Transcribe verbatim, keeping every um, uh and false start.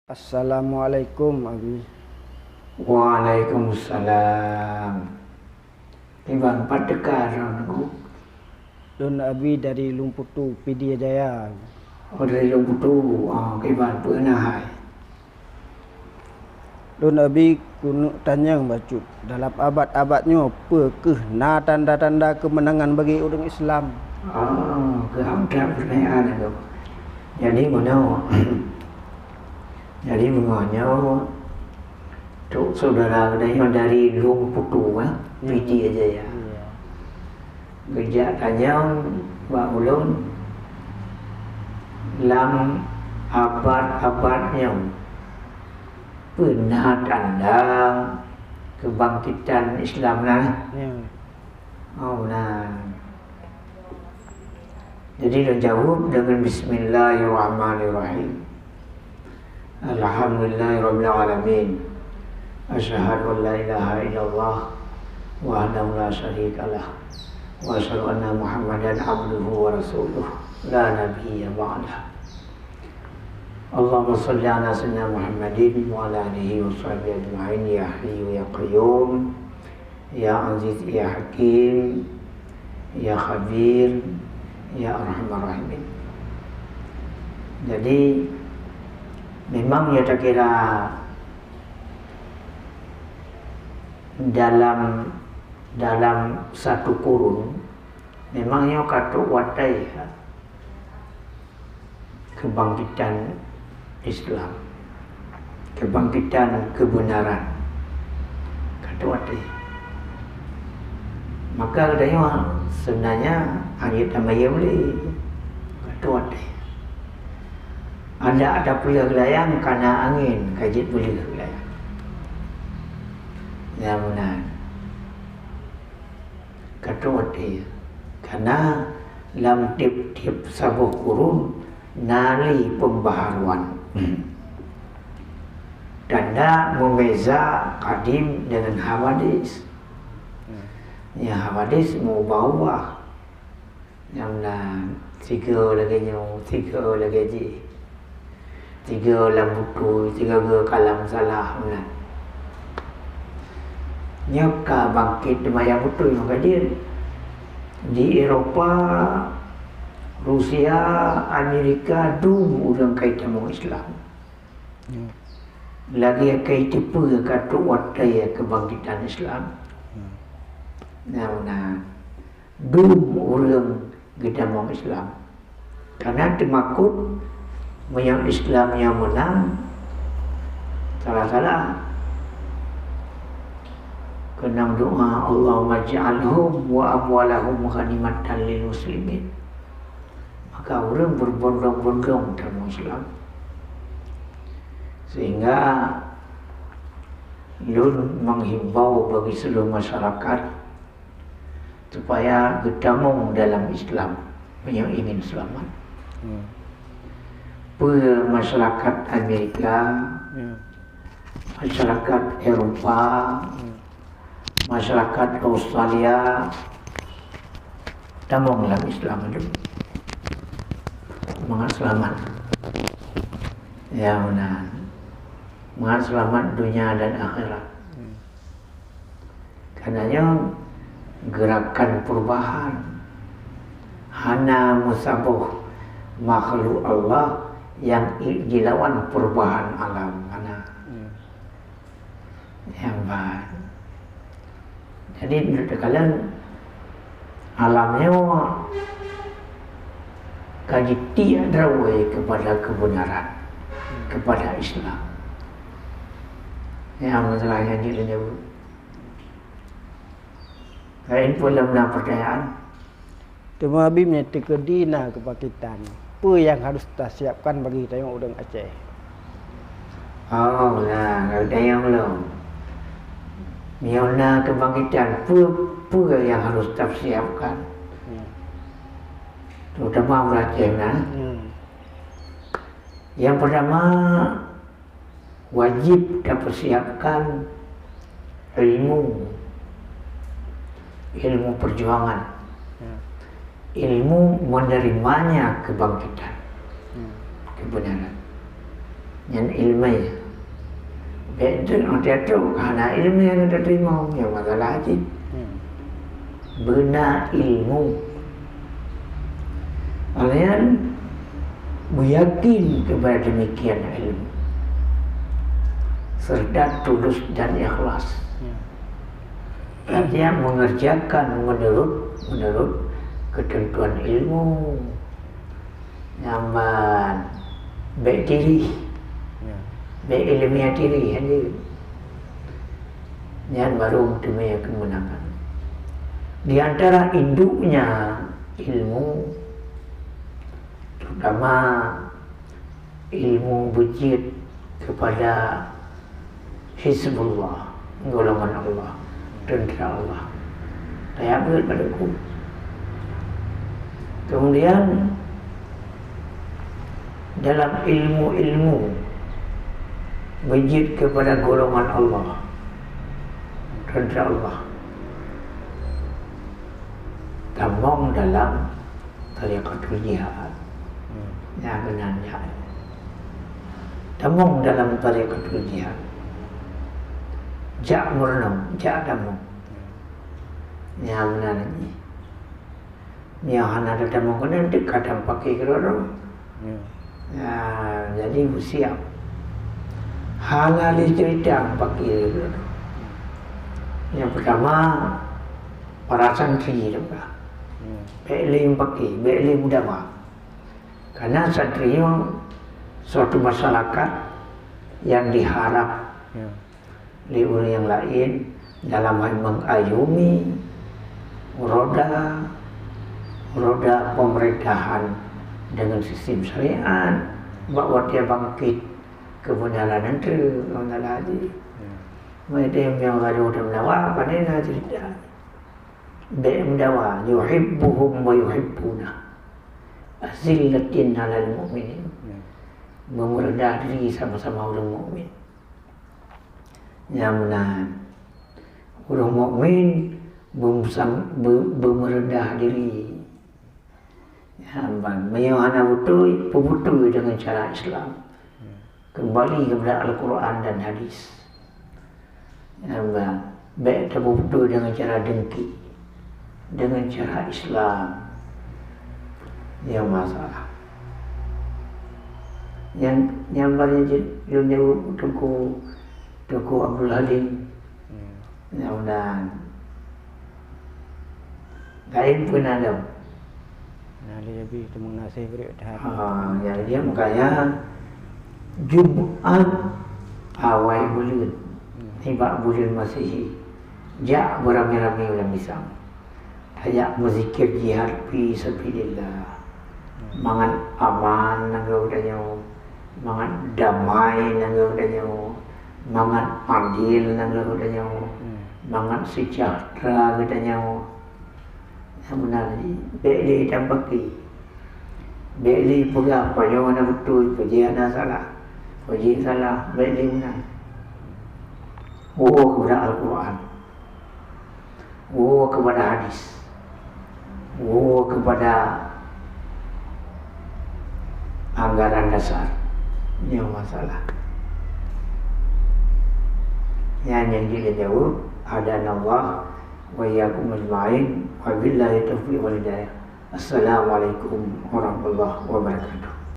Assalamualaikum, Abi. Waalaikumsalam. Iban pat teuka droeneuh? Lôn Abi dari Lumputu, Pidie Jaya. Oh, dari Lumputu. Ah, kiban peue na hai? Lôn Abi keuneuk tanyong bacut. Dalam abad-abad nyoe, peu kheueh na tanda-tanda keumeunangan bagi ureuëng Islam? Ah, keuham that peutanyaan nyoe. Jadi meunoe. Jadi meunyoe nyoe, trok syedara geutanyoe dari Lumputu, eh, Pidie Jaya. Geujak tanyong bak ulôn lam abad-abad nyoe, peu na tanda keubangkitan Islam na? Oh, na. Jadi, lôn jaweueb deungon Bismillahirrahmanirrahim. Alhamdulillahirabbil alamin. Asyhadu an la ilaha illallah wahdahu la syarikalah. Wa asyhadu anna Muhammadan abduhu wa rasuluh. La nabiyya ba'dah. Allahumma shalli ala sayyidina Muhammadin wa ala alihi wa sahbihi ajma'in, ya hayyu ya qayyum. Ya Aziz, ya Hakim, ya Khabir, ya Arhamar Rahimin. Jadi, memang nyoe takira dalam, dalam satu kurun, memang nyoe ka trok watée. Kebangkitan Islam, kebangkitan kebenaran. Ka trok watée. Maka geutanyoe sebenarnya hana jeuet tamayam lé. Ka trok watée. Adak tapeuleueh geulayang kana angén ka jeuet peuleueh geulayang. Nyang meunan. Ka trok watée. Karena lam tieb-tieb saboh kurun na lé peumbaharuan. Tanda meubeza kadim deungon hawadis. Nyang hawadis meubah-ubah. Nyang na sigoe lagée nyoe, sigoe lagée jih. Tiga lam buku, tiga ge kalam salah meunan. Nyoe ka bangkét teuma nyang beutôi nyoe ka jeuet. Di Eropa, Rusia, Amerika, dum ureuëng ka jitamong Islam. Ya. Lagée ka jiteupeue ka trok watée kebangkitan Islam. Ya. Nah, nah. Dum ureuëng geutamong Islam. Karena teumakot meunyoe Islam nyang meunang, salah-salah. Keunong doa, "Allahumma ij'alhum wa amwalahum ghanimatan lil muslimin." Maka ureuëng berbondong-bondong tamong Islam. Sehingga lôn menghimbau bagi seluruh masyarakat supaya geutamong dalam Islam meunyoe ingin selamat. Hmm. Peue masyarakat Amerika, Ya. masyarakat Eropa, Ya. masyarakat Australia, tamong lam Islam dulu. Mangat selamat. Ya, meunan. Mangat selamat dunia dan akhirat. Hmm. Karena nyoe gerakan perubahan. Hana meusaboh makhluk Allah nyang i-, jilawan perubahan alam. Hana. Ya. Nyang ba-, jadi, meunurot takalon, alam nyoe ka jitiek droe kepada kebenaran, kepada Islam. Nyang masalah nyang jeuet lôn jaweueb. Laén peue lom na peutanyaan? Teuma Habib nyoe teukeudi na keupakitan, peue nyang harôh tasiapkan bagi tanyoe ureuëng Aceh? Oh, na, tanyoe lom. Meunyoe na kebangkitan, peue, peue nyang harôh tasiapkan? Hmm. Terutama ureuëng Aceh na. Hmm. Nyang pertama, wajib tapeusiapkan ilmu, ilmu perjuangan, Ya. ilmu menerimanya kebangkitan, Ya. kebenaran. Nyan iéleumé. Bék trok hana iéleumé nyang teurimong, nyan masalah cit. Beuna ilmu. Kalian beuyakin kepada demikian ilmu, serta tulus dan ikhlas. Artinya mengerjakan menurut, menurut ketentuan ilmu. Nyan ban bék tirih. Bék iéleumé tirih, hana. Nyan baru meuteumé keumeunangan. Di antara induknya ilmu, terutama ilmu beujeuet kepada Hizbullah, golongan Allah, tentara Allah. Tayab beuet bak teungku. Kemudian dalam ilmu-ilmu beujeuet kepada golongan Allah, tentara Allah, tamong dalam tariqatul jihad. Nyan meunan nyan. Tamong dalam tariqatul jihad. Jak meurunoe, jak tamong. Nyan meunan nyan. Nyan hana tatamong keunan, teuka tapaké keudroe. Ya, jadi beusiap. Hana lé cerita paké. Nyang peutama, para santri teuka. Bék lé paké, bék lé meudawa. Karena santri nyoe suatu masyarakat yang diharap lé ureuëng nyang laén dalam hal mengayomi roda, roda pemerintahan dengan sistem syariat, bak watée bangkit kebenaran nyan teuk, Allah Taala haji. Meunyoe nyang lalu teumeulawa, pane na cerita. Bék meudawa, yuhibbuhum wa yuhibbuna. Azillatin 'alal mu'minin. Meumeuredah diri sama-sama ureuëng mukmin. Nyang meunan, ureuëng mukmin beusam-, be-, beumeuredah diri. Nyan ban, meunyoe hana beutôi, peubeutôi deungon cara Islam. Kembali kepada Al-Quran dan hadis. Nyan ban, bék tapeubeutôi deungon cara dengki, deungon cara Islam. Nyang masalah. Nyang, nyang ban jeuet lôn jaweueb Teungku, Teungku Abdul Halim. Mudah-mudahan. Laén peue na lom. Na lé Nabi teuma na seubrek that. Ha, jadi makanya Jumat awai buleuen, nibak buleuen Masehi, jak beurami-rami lam misang. Tajak meuzikir jihad fi sabilillah. Mangat aman nanggroe geutanyoe, mangat damai nanggroe geutanyoe, mangat adil nanggroe geutanyoe, mangat seujahteura geutanyoe. Nyang meunan, bék lé tapaké. Bék lé peugah, "Peue nyoe hana beutôi, peue jih hana salah, peue jih salah." Bék lé meunan. Woe keupada Al-Quran. Woe keupada hadis. Woe keupada anggaran dasar. Nyoe masalah. Nyan nyang jeuet jaweueb, hadanallah wa iyyakum ajma'in. Wabillahi taufiq wal hidayah. Assalamualaikum warahmatullahi wabarakatuh.